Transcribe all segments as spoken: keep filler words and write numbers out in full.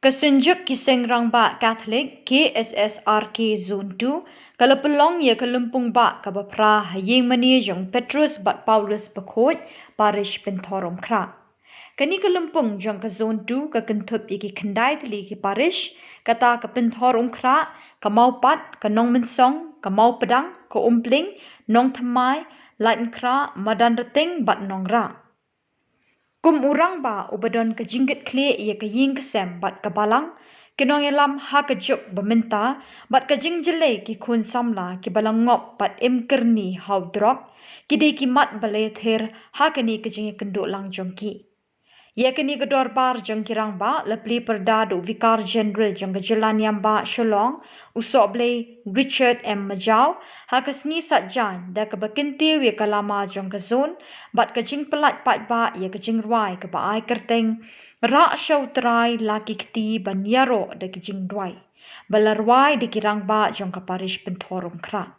Ka Synjuk ki Seng Rangbah Katholik, K S S R K Zone two, ka la pynlong ïa ka lympung bah kaba phra ha ïing mane jong Petrus bad Paulus Bakhuid, Parish Pynthorumkhrah. Kane ka lympung jong ka Zone two ka kynthup ïa ki khyndai tylli ki parish, kata ka Pynthorumkhrah, ka Mawpat, ka Nongmynsong, ka Mawpdang, ka Umpling, Nongthymmai, Laitumkhrah, Madanryting bad Nongrah. Kum u rangbah uba don ka jingkitkhlieh ïa ka ïing ka sem bad ka balang, ki nongïalam ha ka juk ba mynta, bad ka jingjyllei ki khun samla kiba la ngop bad im kyrni ha u drok, ki dei ki mat ba la ïathir ha kane ka jingïakynduh lang jong ki. Ïa kane ka dorbar jong ki rangbah la plie pyrda da u Vikar General jong ka Jylla Niam Bah Shillong, u Sohblei Richard M Majaw, ha ka sngi Saitjaiñ, da kaba kyntiew ïa ka lama jong ka zone bad ka jingpyllait paidbah ïa ka jingrwai kaba ai kyrteng Rah sha U Trai la ki kti ban ïaroh da ki jingduwai, ba la rwai da ki rangbah jong ka Parish Pynthorumkhrah.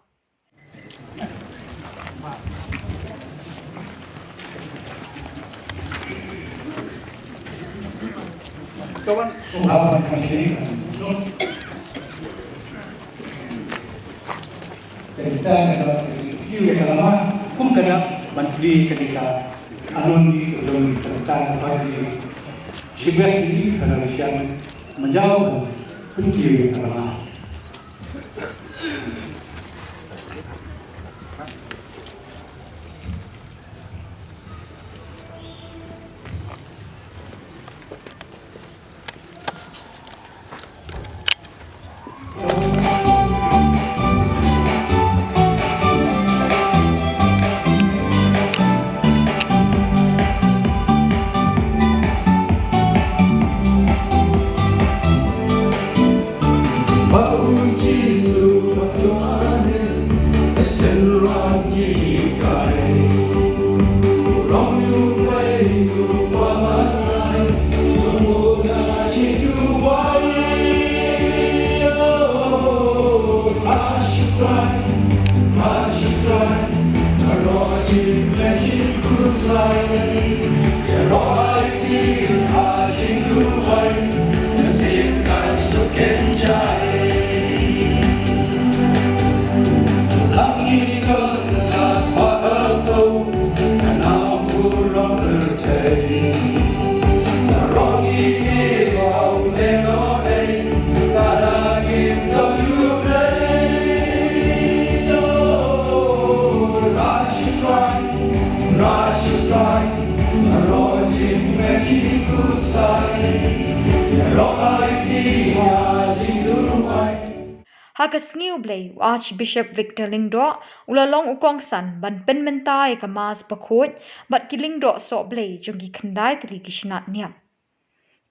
Ha ka sngi U Blei, u Archbishop Victor Lyngdoh u la long u kongsan ban pynmynta ïa ka Mass Bakhuid bad ki lyngdoh sohblei jong ki khyndai tylli ki shnat niam.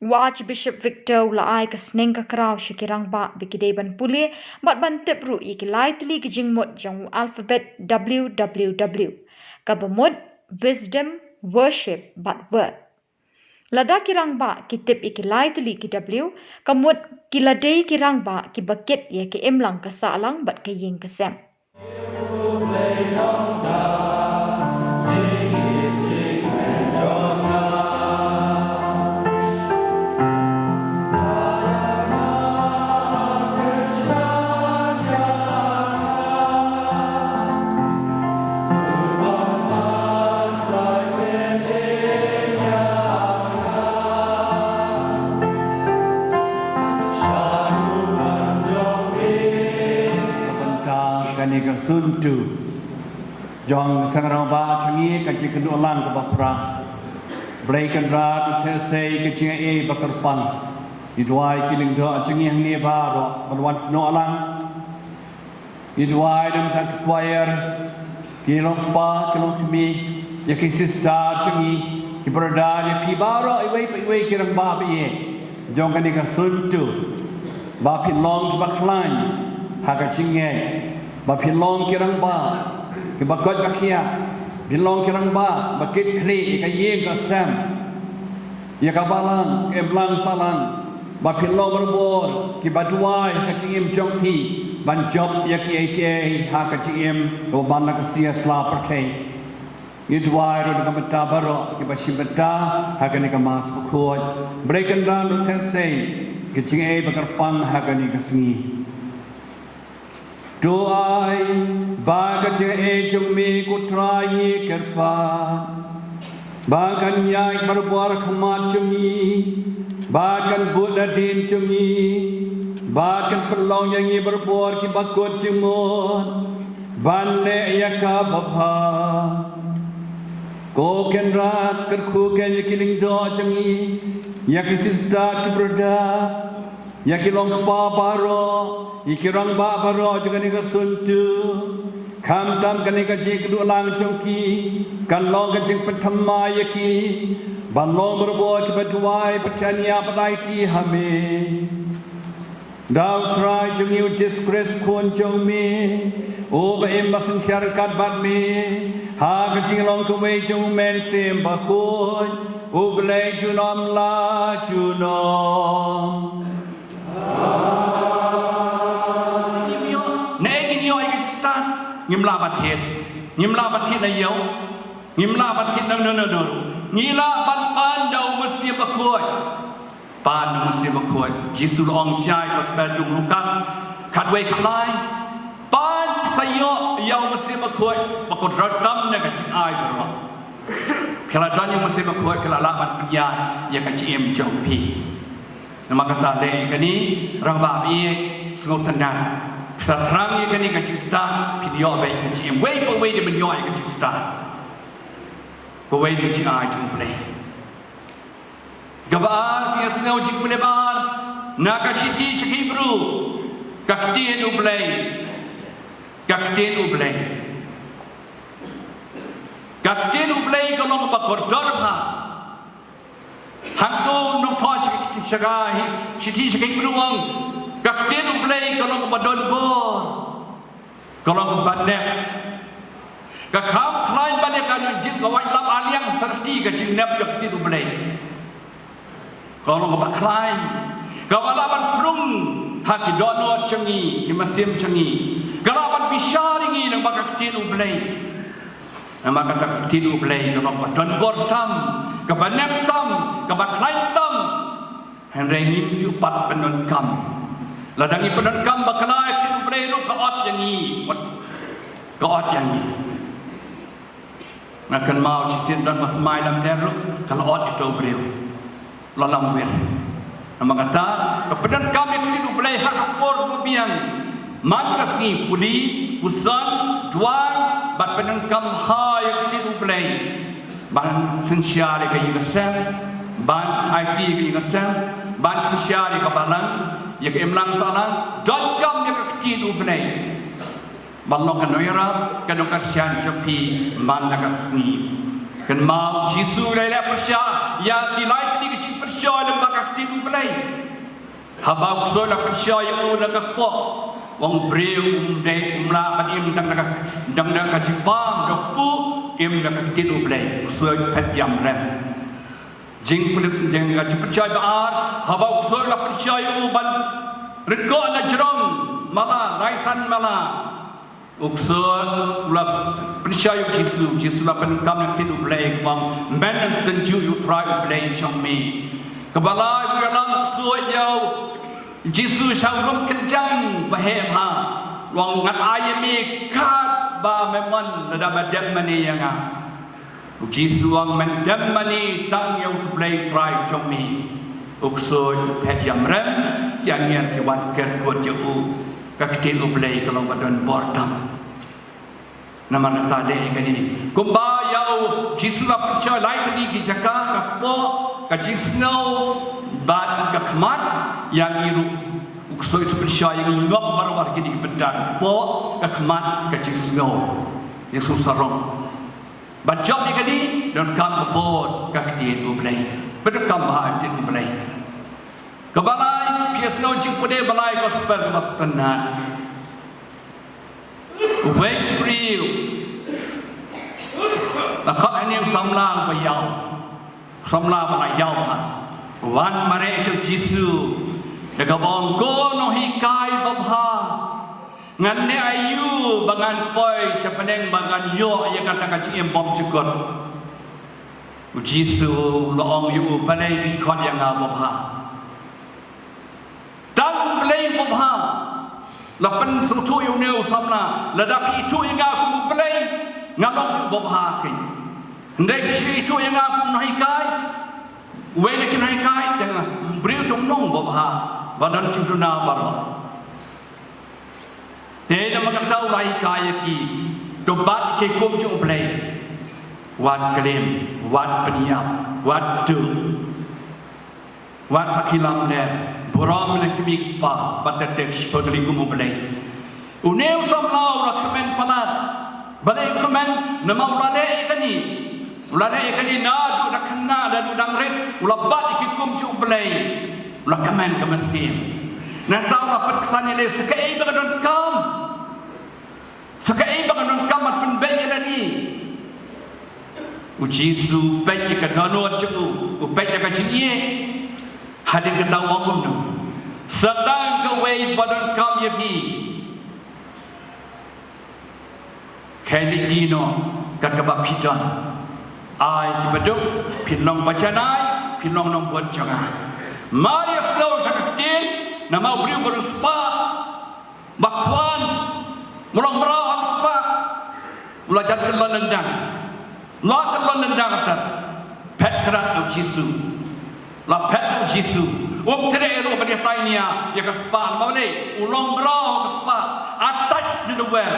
U Archbishop Victor u la ai ka sneng ka kraw sha ki rangbah ba ki dei ban pule bad ban tip ruh ïa ki lai tylli ki jingmut jong u alphabet W W W, kaba mut wisdom, worship bad word. Lada ki rangbah ki tip ïa ki lai tylli ki W, ka mut ki la dei ki rangbah kiba kit ïa ka imlang ka sahlang bad ka ïing ka sem. Ka bynta kane ka Zone two jong ka Seng Rangbah jong ngi, ka jingkynduh lang kaba phra. Blei Kynrad un theh sei ka jingaiei ba kyrpang. Ngi duwai ki lyngdoh jong ngi hangne baroh ban wan snoh lang. Ngi duwai da ka choir, ki long kpa, ki long kmie, ïa ki sister jong ngi, ki brother, ïa phi baroh iwei pa iwei ki rangbah ba ïeit jong kane ka Zone two, ba phin long kiba khlaiñ ha ka jingngeit, ba phin long ki rangbah kiba koit ba khiah, phin long ki rangbah ba kit khlieh ïa ka ïing ka sem, ïa ka balang, ka imlang sahlang, ba phin long barabor kiba duwai ha ka jingim jong phi ban jop ïa kiei kiei ha ka jingim kaba man la ka sia sla pyrthei. Ngi duwai ruh na ka bynta baroh kiba shim bynta ha kane ka Mass Bakhuid. Blei Kynrad un theh sei Ka jingaiei ba kyrpang ha kane ka sngi. To ai ba ka jingaiei jong me ko Trai ngi kyrpad, ba kan ïaid barabor ha khmat jong ngi, ba kan bud nadien jong ngi, ba kan pynlong ïa ngi barabor kiba kut jingmut ban leh ïa kaba bha. Ko Kynrad, kyrkhu kein ïa ki lyngdoh jong ngi, ïa ki sister ki brother, ïa ki long kpa baroh, ïa ki rangbah baroh jong kane ka Synod. Khamtam kane ka jingïakynduh lang jong ki kan long ka jingpynthymmai ïa ki ban long barabor kiba duwai, ba shaniah, ba aiti ha me. Da U Trai jong ngi U Jisu Khrist Khun jong me, uba im bad synshar ryngkat bad me ha ka jinglong kawei jong U Mynsiem Bakhuid, U Blei junom la junom. Ngim ïoh, ne ngin ïoh ïa ka jingstad? Ngim lah ban thied. Ngim lah ban thied na ïew. Ngim lah ban thied na no no no. Ngi lah ban pan da U Mynsiem Bakhuid. Pan da U Mynsiem Bakhuid. Jisu la ong sha ka Gospel jong u Lukas khatwei khatlai, pan sa ïoh ïa U Mynsiem Bakhuid, ba kordor tam na ka jingai baroh. Phi la don ïa U Mynsiem Bakhuid, phi la lah ban pynïaid ïa ka jingim jong phi. Namar kata leh ïa kane, rangbah baieit, sngewtynnat. Phi sa thrang ïa kane ka jingstad, phin ïoh beit ka jingim. Wei pa wei dei ban ïoh ïa ka jingstad. Kawei ka jingai jong U Blei. Kaba ar, ka sngew jingpule ba ar na ka shithi sha ki Hebru. Ka ktien U Blei. Ka ktien U Blei. Ka ktien U Blei ka long kaba kordor bha. Hangto nongthoh sha ka hi, shithi sha ki Hebru u ong, ka ktien U Blei ka long kaba don bor. Ka long kaba nep. Ka kham khlaiñ ban ïa ka jing ka waitlam aliang syrti ka jingnep ka ktien U Blei. Ka long kaba khlaiñ. Kaba lah ban prung ha ki dohnud jong ngi, ki mynsiem jong ngi. Ka lah ban bishar ïa ngi lyngba ka ktien U Blei. Namar kata ka ktien U Blei ka long kaba don bor tam, kaba nep tam, kaba khlaiñ tam. Hynrei ngim ju pat pyndonkam. Lada ngi pyndonkam bakla ïa ka ktien U Blei ruh ka ot ïa ngi. Ka ot ïa ngi. Nga kynmaw shisien don ba smai lamler ruh ka la ot ïa uto u briew. La lamwir. Namar kata ka pyndonkam ïa ka ktien U Blei ha ka por ba biang. Man ka sngi pule, puson, duwai bad pyndonkam ha ïa ka ktien U Blei. Ban synshar ïa ka ïing ka sem, ban aiti ïa ka ïing ka sem, ban synshar ïa ka balang, ïa ka imlang sahlang, donkam ïa ka ktien U Blei. Ban long ka nongïarap, ka nongkyrshan jong phi man la ka sngi. Kynmaw Jisu u la leh pyrshah ïa ki lai tylli ki jingpyrshah lyngba ka ktien U Blei. Haba u ksuid u la pynshoi ïa u na ka kpoh, u ong briew um dei, um lah ban im tang da ka, tang da ka jingbam da u kpuh, im da ka ktien U Blei, u ksuid u phet ïamrem. Jingpyllait, jing ka jingpynshoi ba ar, haba u ksuid u la pynshoi ïa u ban ryngkoh na jrong mala, lai san mala. U ksuid u la pynshoi ïa u Jisu, u Jisu u la pyndonkam ïa ka ktien U Blei, u ong men yn tynjuh ïa u Trai U Blei jong me. Kaba lai u ïalam u ksuid ïa u Jisu sha u rum kynjang ba heh bha. U ong ngan ai ïa me katba me mon lada me dem mane ïa nga. U Jisu u ong men dem mane tang ïa u Blei Trai jong me. U ksuid u phet ïamrem, ki angel ki wan ker kut ïa u. Ka ktien U Blei ka long ba don bor tam. Namar kata leh ïa kane. Kumba ïa u Jisu la pynshoi lai tylli ki jaka, ka kpoh, ka jingsngew bad ka khmat, ïa ngi ruh u ksuid u pynshoi ïa ngi ngop baroh ar kine ki bynta, ka kpoh, ka khmat, ka jingsngew. Ïa u sarong. Ban jop ïa kane, donkam ka bor ka ktien U Blei. Ba donkam bha ka ktien U Blei. Kaba lai, phi ïohsngew jingpule ba lai gospel kaba sngewtynnat. Uwei u briew. La khot hynñiew samla ba ïaw. Samla ba la ïaw ha. Wan mareh sha u Jisu. Da kaba ong ko nonghikai babha. Ngan leh aïu ba ngan poi sha bneng ba ngan ïoh ïa kata ka jingim bymjukut. U Jisu u la ong ïa u balei phi khot ïa nga babha. Blei babha. La pynsngewthuh ïa une u samla, lada phi ithuh ïa nga kum u Blei, nga long u babha keiñ. Hynrei phi shu ithuh ïa nga kum u nonghikai, uwei na ki nonghikai, te nga briew tang long babha, ba don jingduna baroh. Te namar kata u la hikai ïa ki, to bat ïa ki kum jong u Blei. Wat klim, wat pynïap, wat duh. Wat sakhi lamler, burom ïa ki kmie ki kpa, bad te te shiphew tylli kum u Blei. Une u samla u la kmen palat. Balei u kmen? Namar u la leh ïa kane. U la leh ïa kane naduh da khynnah, naduh dang rit, u la bat ïa ki kum jong u Blei. U la kmen ka mynsiem. Nangta u la pynksan ïaleh sa kaei ba ka donkam. Sa kaei ba ka donkam ban pynbeit ïa lade. U Jisu u peit ïa ka dohnud jong u, u peit ïa ka jingïeit. Hadien kata u ong kumno? Sa tang kawei ba donkam ïa phi. Khie leit die noh kat kaba phi don. Ai ki baduk, phin long bajanai, phin long nongbud jong nga. Mar ïa sngew sha ka ktien, namar u briew ba riewspah, ba khwan, u long mraw ha ka spah. U la jan kyllon lyndang. U la kyllon lyndang kat. Phet krad u Jisu. La phet u Jisu. Um treh ruh ban ïatai nia ïa ka spah. Namar balei? U long mraw ha ka spah. Attached to the well.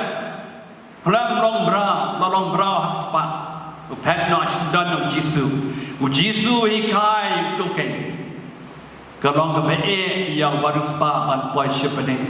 Khlem long mraw, la long mraw ha ka spah. U phet noh shisyndon u Jisu. U Jisu u hikai to keiñ. Ka long kaba eh ïa u bariewspah ban poi sha bneng.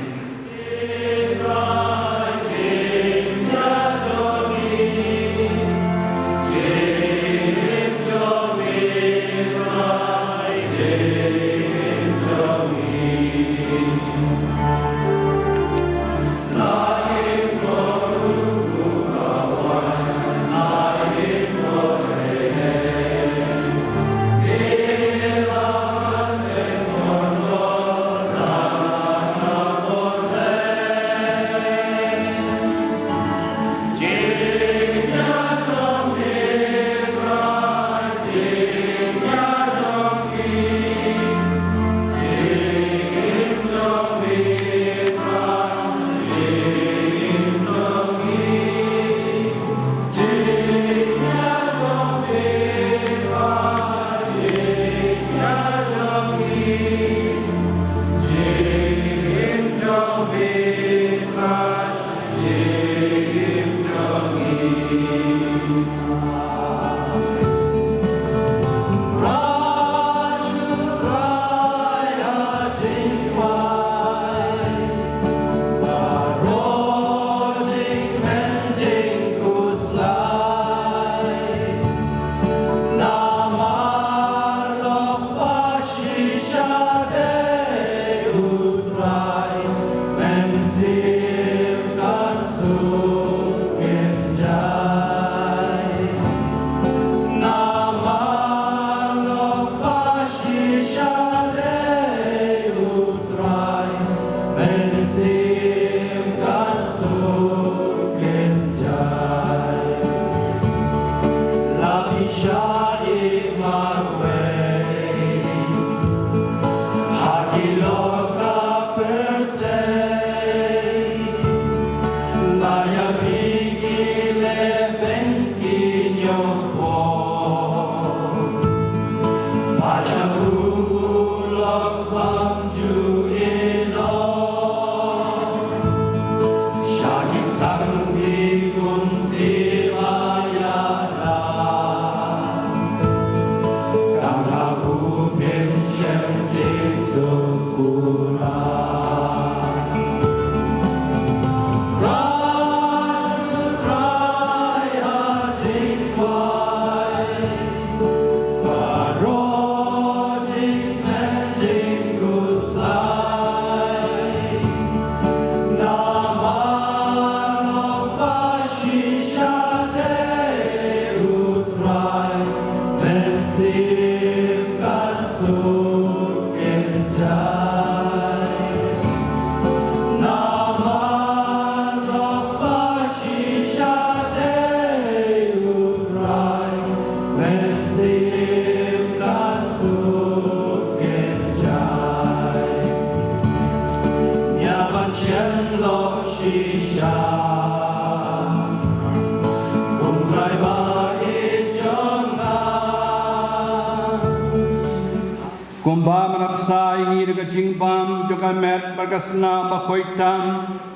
Ba man ap sa ïa ngi da ka jingbam jong ka met bad ka snam ba khuid tam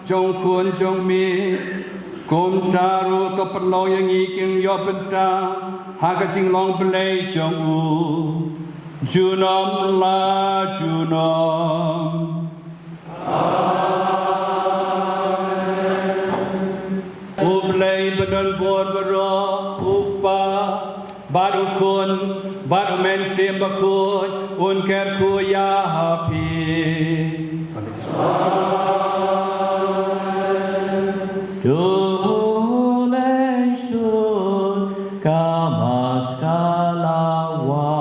jong u Khun jong me. Kumta ruh to pynlong ïa ngi kin ïoh bynta ha ka jinglong Blei jong u junom la junom. U Blei ba don bor baroh, u Kpa bad u Khun bad u Mynsiem Bakhuid, un kyrkhu ïa phi. To lei sut ka Mass ka la wai.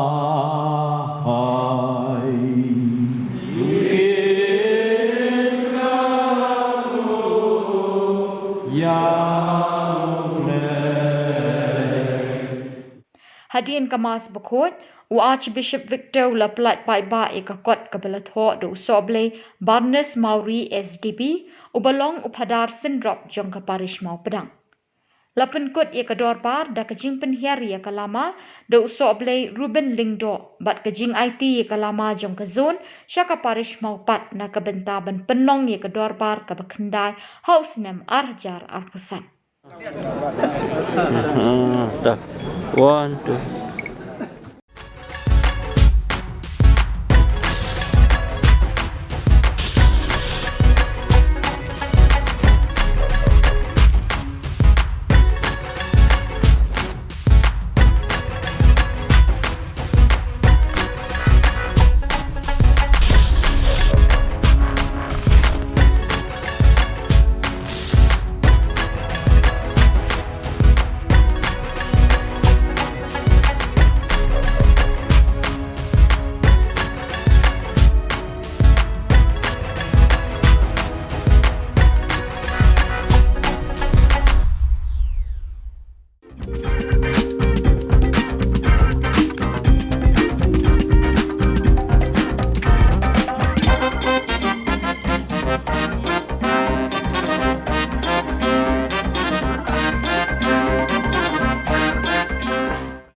Ïa u Blei. Hadien ka Mass Bakhuid, u Archbishop Victor u la pyllait paidbah ïa ka kot kaba la thoh da u Sohblei Barnes Mawrie S D B, uba long u Phadar Synrop jong ka Parish Mawpdang. La pynkut ïa ka dorbar da ka jingpynhiar ïa ka lama da u Sohblei Reuben Lyngdoh bad ka jingaiti ïa ka lama jong ka zone sha ka Parish Mawpat na ka bynta ban pynlong ïa ka dorbar kaba khyndai ha u snem ar hajar arphew san. Ah, dah. One, two.